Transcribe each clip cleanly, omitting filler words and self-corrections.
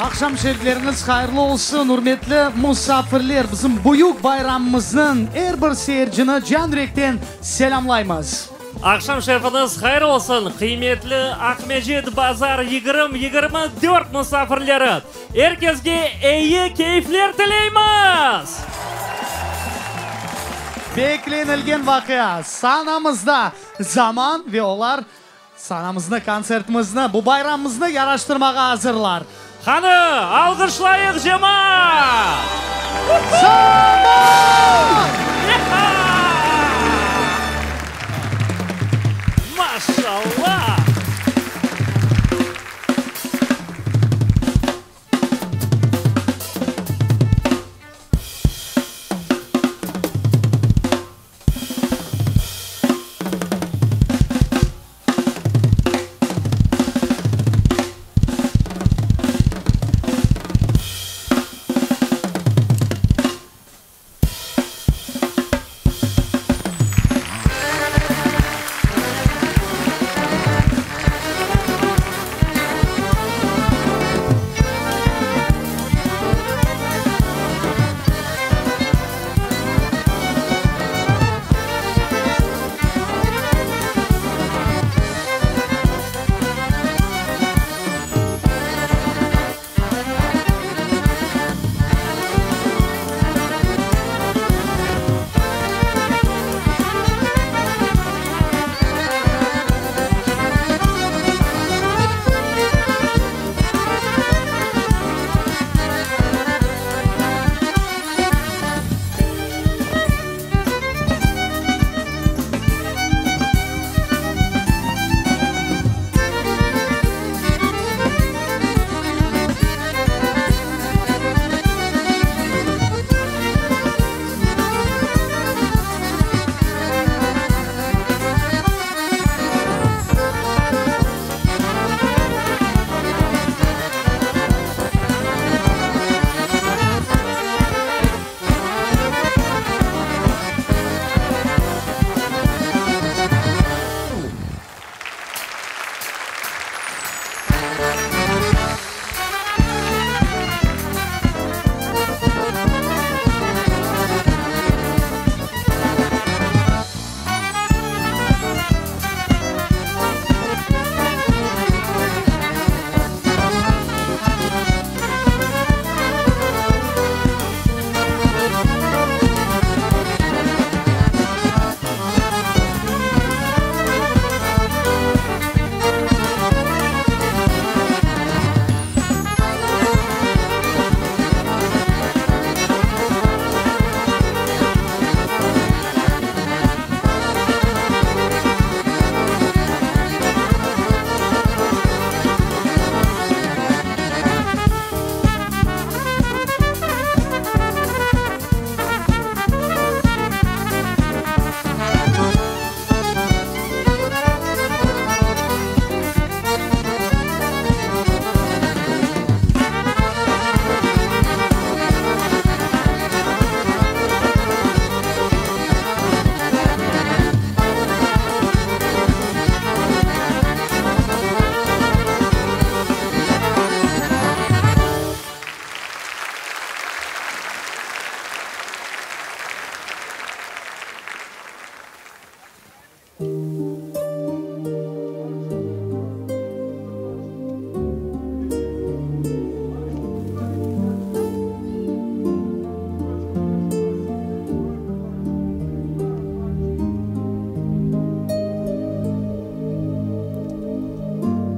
Aqşam şerifleriñiz hayırlı olsun, ürmetli musafirler! Bizim büyük bayramımıznıñ er bir seyircini can yürekten selâmlaymız. Aqşam şerifiñiz hayır olsun, qıymetli Aqmescit Bazar 2024 musafirleri! Er kesge eyi keyfler tileymiz! Beklenilgen vaqia, sanamızda zaman ve olar sanamıznı, kontsertimizni, bu bayramımıznı yaraştırmağa azırlar. Qani, alğışlayıq, cemaat! Zaman! Yeha! Maşallah!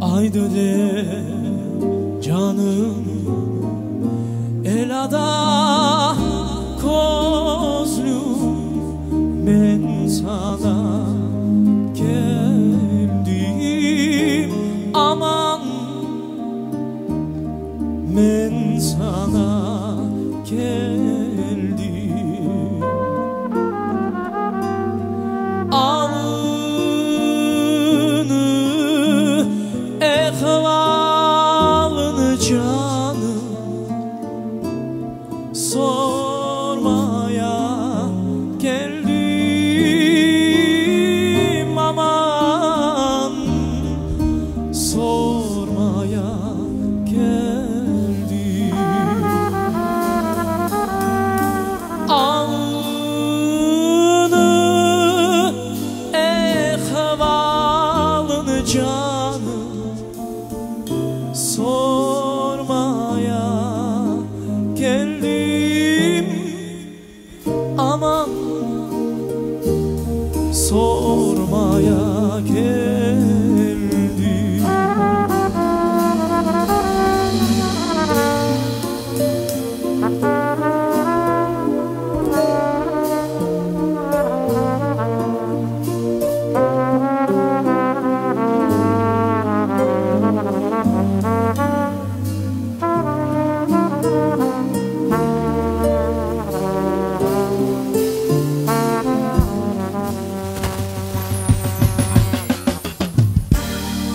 Aydı de, canım, elada közlüm, men saña keldim, aman, men saña keldim. Alını, ehvalını canım sormaya geldim. Sormaya keldim.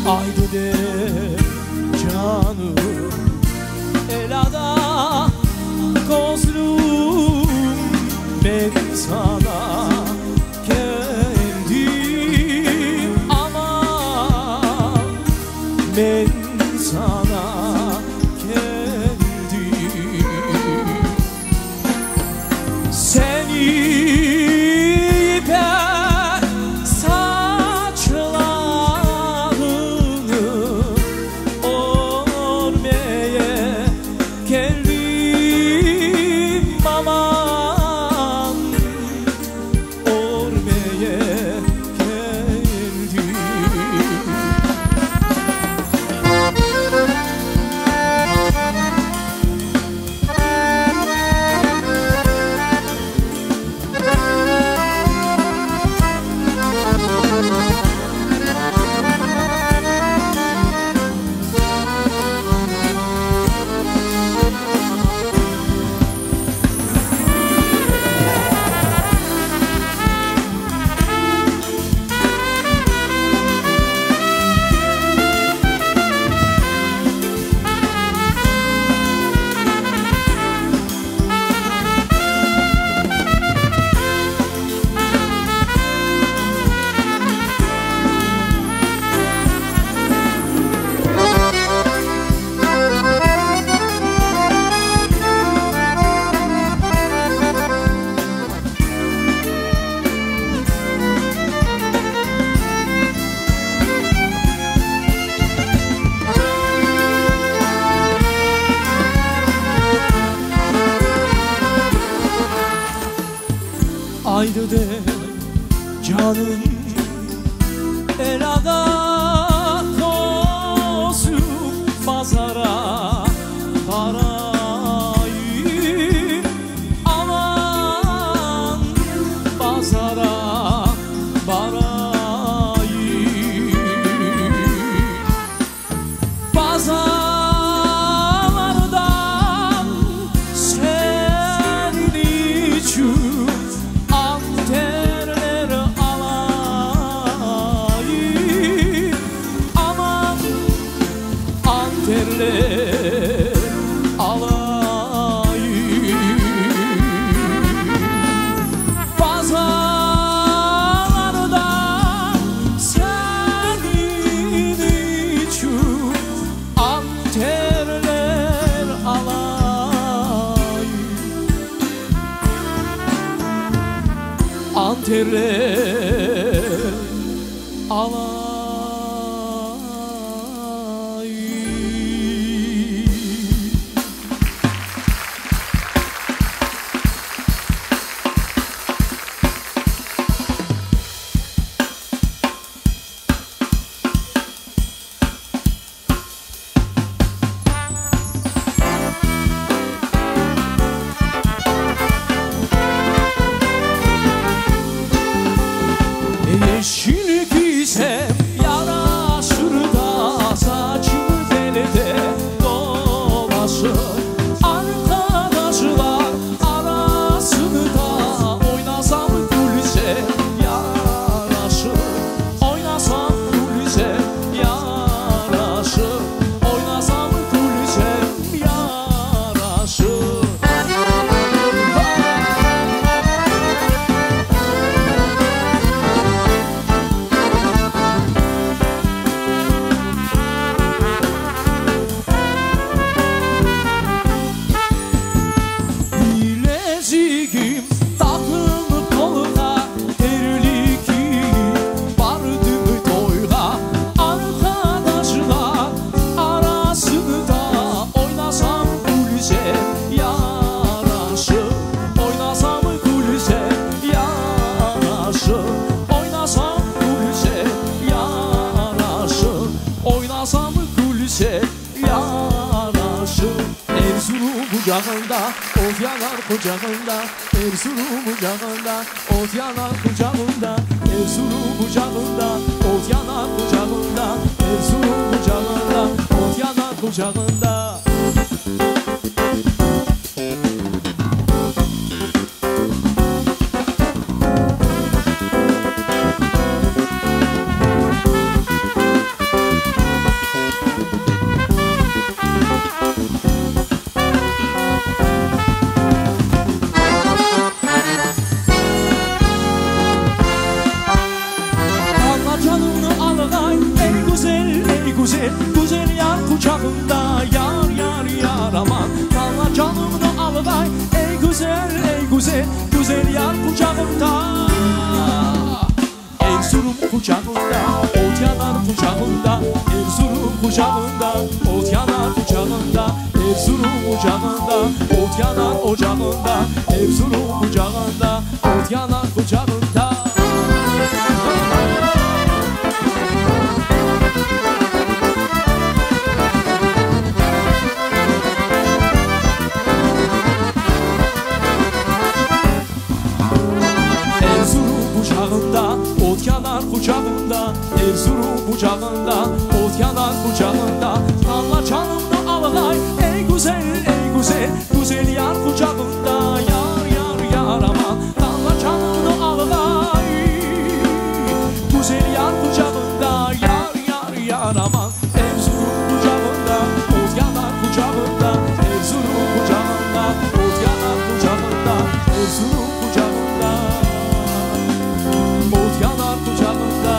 Aydı de canım, Elada közlüm, men sana keldim aman, men sana keldim. Seni ipek saçlarını örmeye geldim aman, örmeye geldim. Aydı de canım, Elada kozum, pazara varayım aman, pazara varayım. Pazarlardan senin için anterler alayım aman, anterler alayım. Pazarlardan senin için anterler alayım, anterler alayım. Yeşil kisem Kucağında, ot yanar kucağında, Erzurum ocağında, ot yanar kucağında, Erzurum ocağında, ot yanar kucağında, Erzurum ocağında, ot yanar kucağında. Alla canımnı alğay, ey güzel, ey güzel, güzel yar quçağında, yar, yar, yar aman. Alla canımnı alğay, ey güzel, ey güzel, güzel yar quçağında. Erzurum kucağında, ot yanar kucağında, Erzurum kucağında, ot yanar kucağında, Erzurum ocağında, ot yanar ocağında, Erzurum kucağında, ot yanar kucağında. Erzurum bucağında, ot yanar kucağında, Erzurum bucağında, ot yanar kucağında. Allah canımnı alğay, ey güzel, ey güzel, güzel yar kucağında, yar, yar, yar aman. Allah canımnı alğay, güzel yar kucağında, yar, yar, yar aman. Erzurum kucağında, ot yanar kucağında, Erzurum kucağında, ot yanar kucağında, Erzurum kucağında, ot yanar kucağında.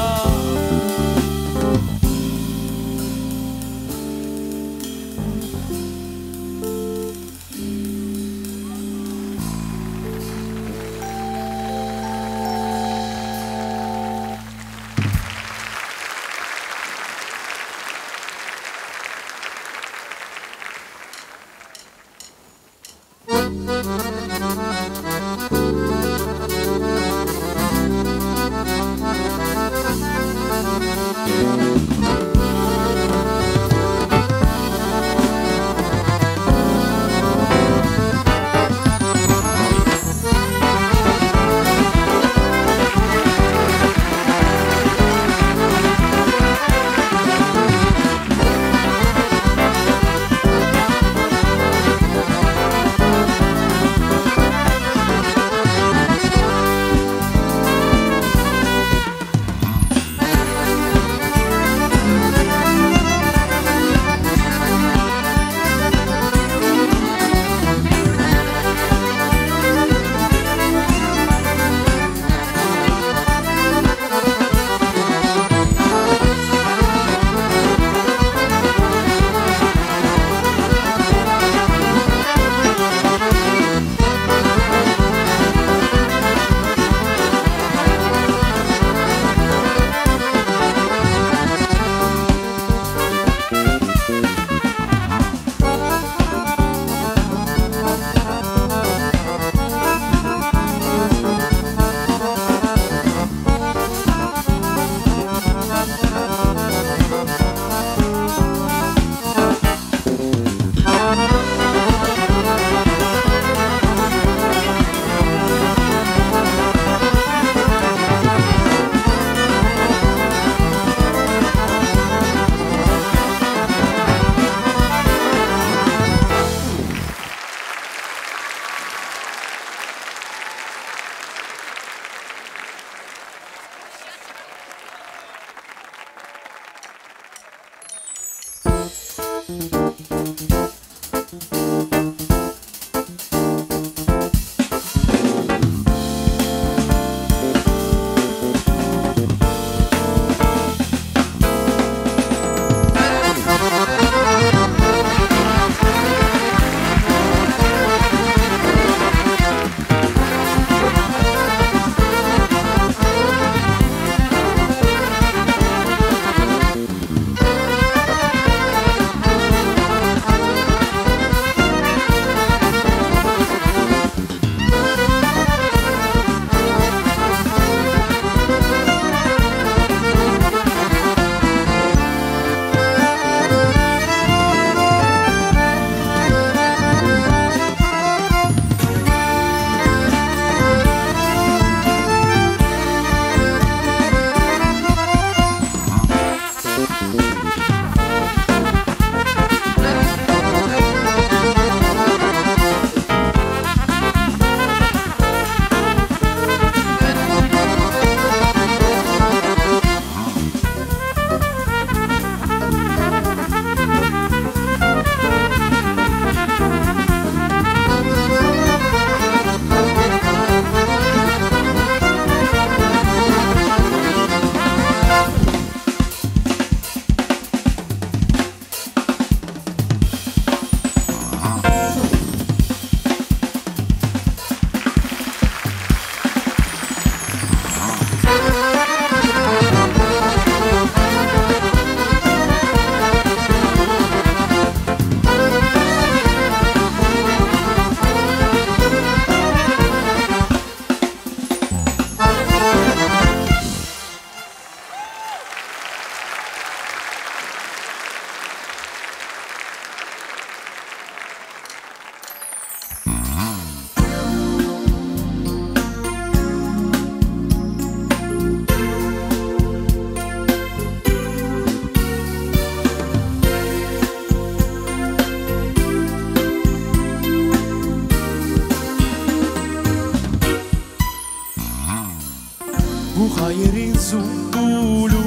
Bu hayırın zumbulu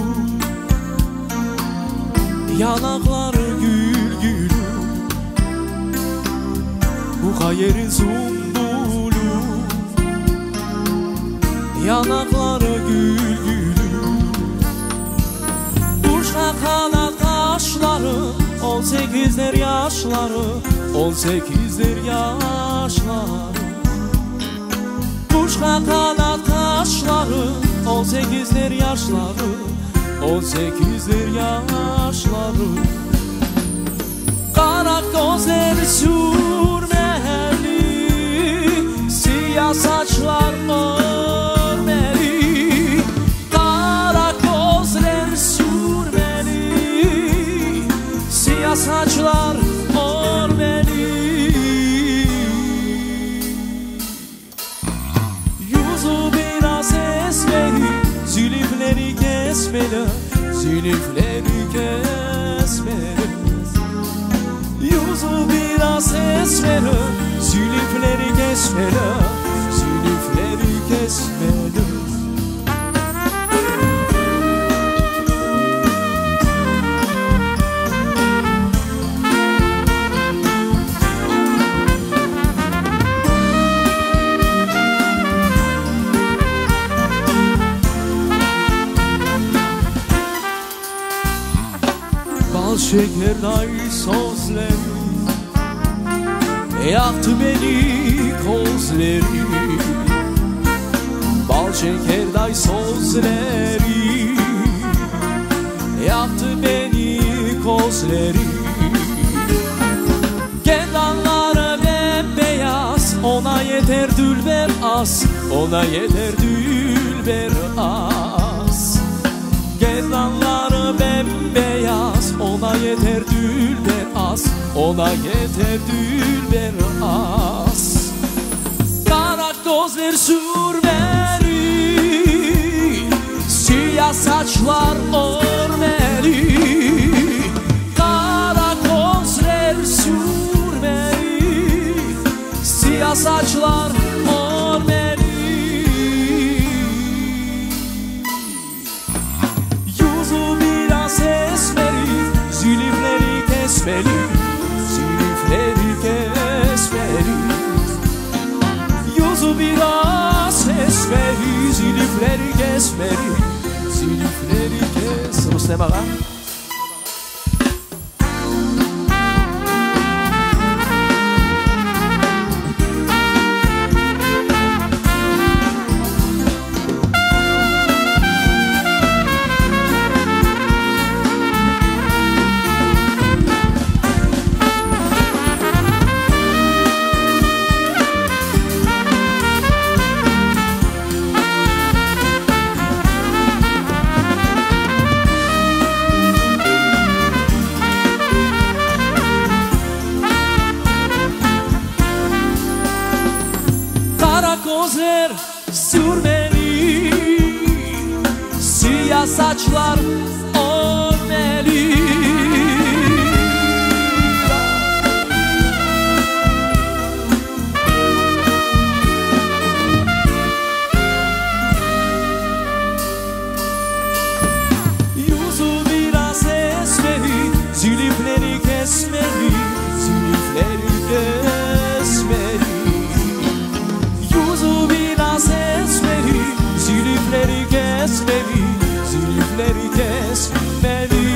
Yanakları gül gülü Bu hayırın zumbulu Yanakları gül gülü Kuşka kanat kaşları On sekizler yaşları On sekizler yaşları Kuşka kanat kaşları On sekizler yaşları On sekizler yaşları Kara gözler sürmeli Siyah saçlar örmeli Kara gözler sürmeli Siyah saçlar örmeli Yüzü biraz esmeri Zülüfleri kesmeli Zülüfleri kesmeli Yüzü biraz esmeri Zülüfleri kesmeli Zülüfleri kesmeli Bal şekerday sözleri Yaktı beni kozleri Bal şekerday sözleri Yaktı beni kozleri Gerdanları bembeyaz Ona yeter dülber az Ona yeter dülber az Gerdanları bembeyaz Ona yeter dülber az Ona yeter dülber az Kara gözler sürmeli Siyah saçlar örmeli Kara gözler sürmeli Siyah saçlar örmeli Yüzü biraz esmeri Zülüfleri kesmeli Zülüfleri kesmeli Yüzü biraz esmeri Zülüfleri kesmeli Zülüfleri kes Rustem ağa Kara gözler sürmeli Siyah saçlar örmeli Yüzü biraz esmeri Zülüfleri kesmeli Zülüfleri kesmeli Yüzü biraz esmeri Zülüfleri kesmeli Zülüfleri kesmeli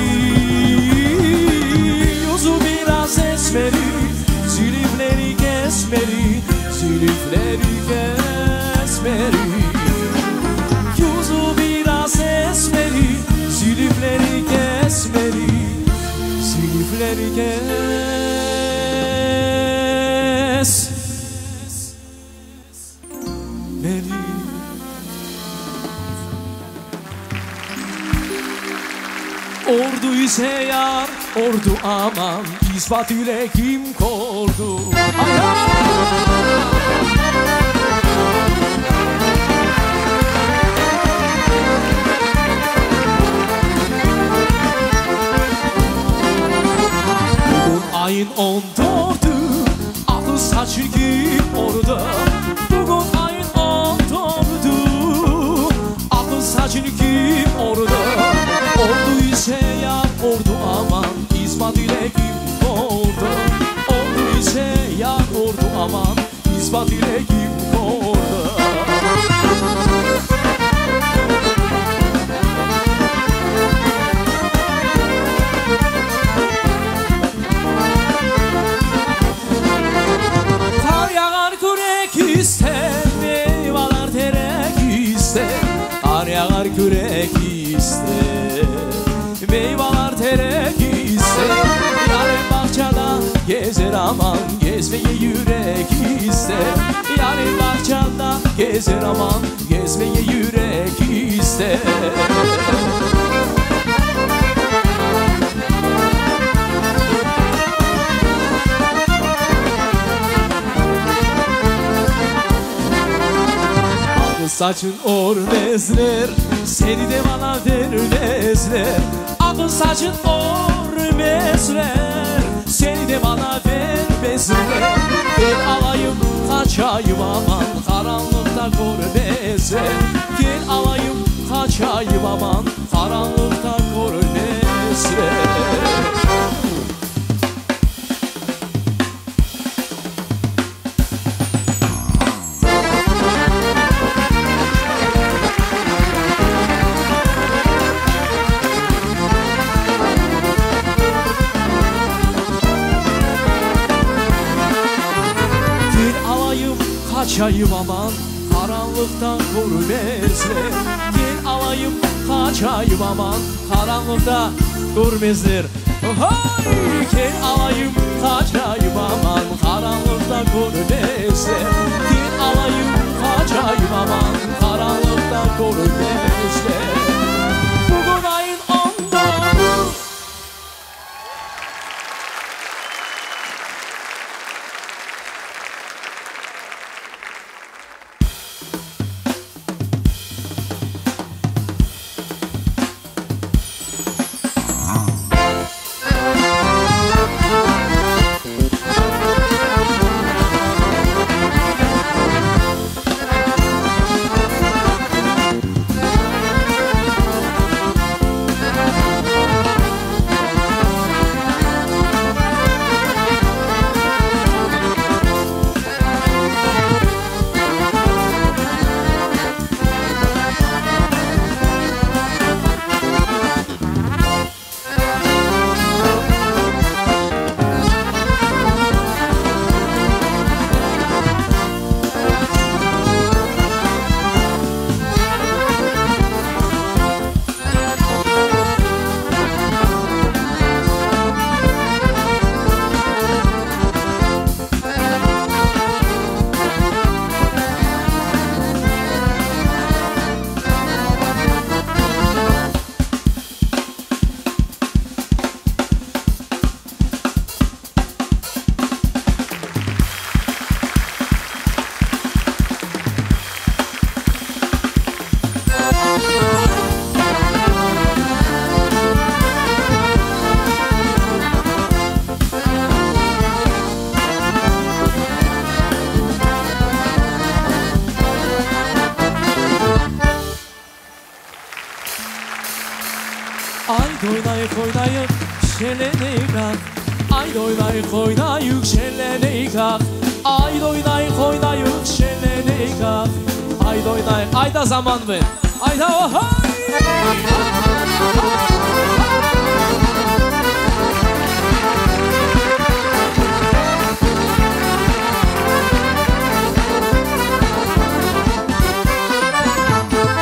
Yüzü biraz esmeri Zülüfleri kesmeli Zülüfleri kesmeli Yüzü biraz esmeri Zülüfleri kesmeli Zülüfleri kesmeli Ordu ise yar, ordu aman ispat ile kim kordu? Bugün ayın 14'ü, altın saçı kim orada? Bugün ayın 14'ü, altın İsbat ile kim kördi? Qar yağar kürek ister, meyvalar terek ister. Qar yağar kürek ister, meyvalar terek ister. Yarim bağçada gezer aman, gezmeye yürek ister. Yarim bağçada gezer aman, gezmeye yürek ister. Aklı saçın örmezler, seni de bana vermezler. Aklı saçın örmezler, seni de bana vermezler. Gel alayım kaçayım aman, karanlıkta görmezler. Gel alayım kaçayım aman, karanlıkta görmezler. Gel alayım kaçayım aman, karanlıktan görmezler. Gel alayım kaçayım aman, karanlıkta görmezler. Hay! Gel alayım kaçayım aman, karanlıkta görmezler. Gel alayım kaçayım aman, karanlıkta görmezler. Bugün ayın 19. Ayda oynayık oynayık şenleneyik ah. Ayda oynayık oynayık şenleneyik ah. Ayda oynayık oynayık şenleneyik ah. Ayda oynayık, ayda zaman ver. Ayda ohay!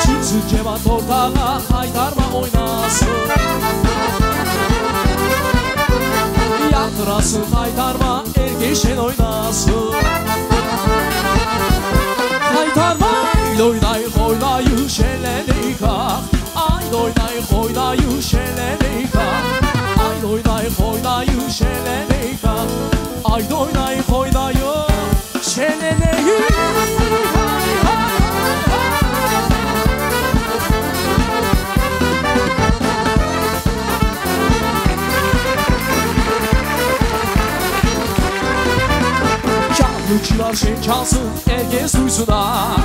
Çıksın cemaat ortağa, haytarma oynasın. Yatırasın haytarma, erkeşen oynasın. Haytarma, ayda oynayık oynayık şenleneyik ah. Ayda oynayık oynayık şenleneyik ah. Ayda oynayık oynayık şenleneyik ah. Ayda oynayık oynayık şenleneyik. Çalgıcılar şen çalsın, herkes duysun ha.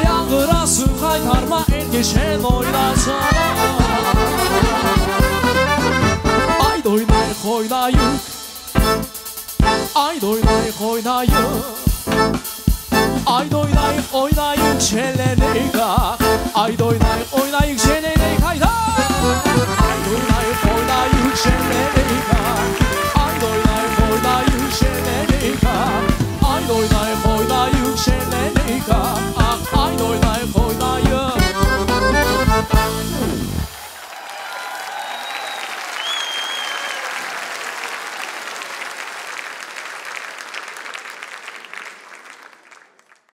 Yangırasın kaytarma, herkes şen oynasın. Haydi oynayık oynayık. Oynayıq, Aydı oynayıq, oynayıq, şeñleneyik ah. Aydı oynayıq, oynayıq, şeñleneyik.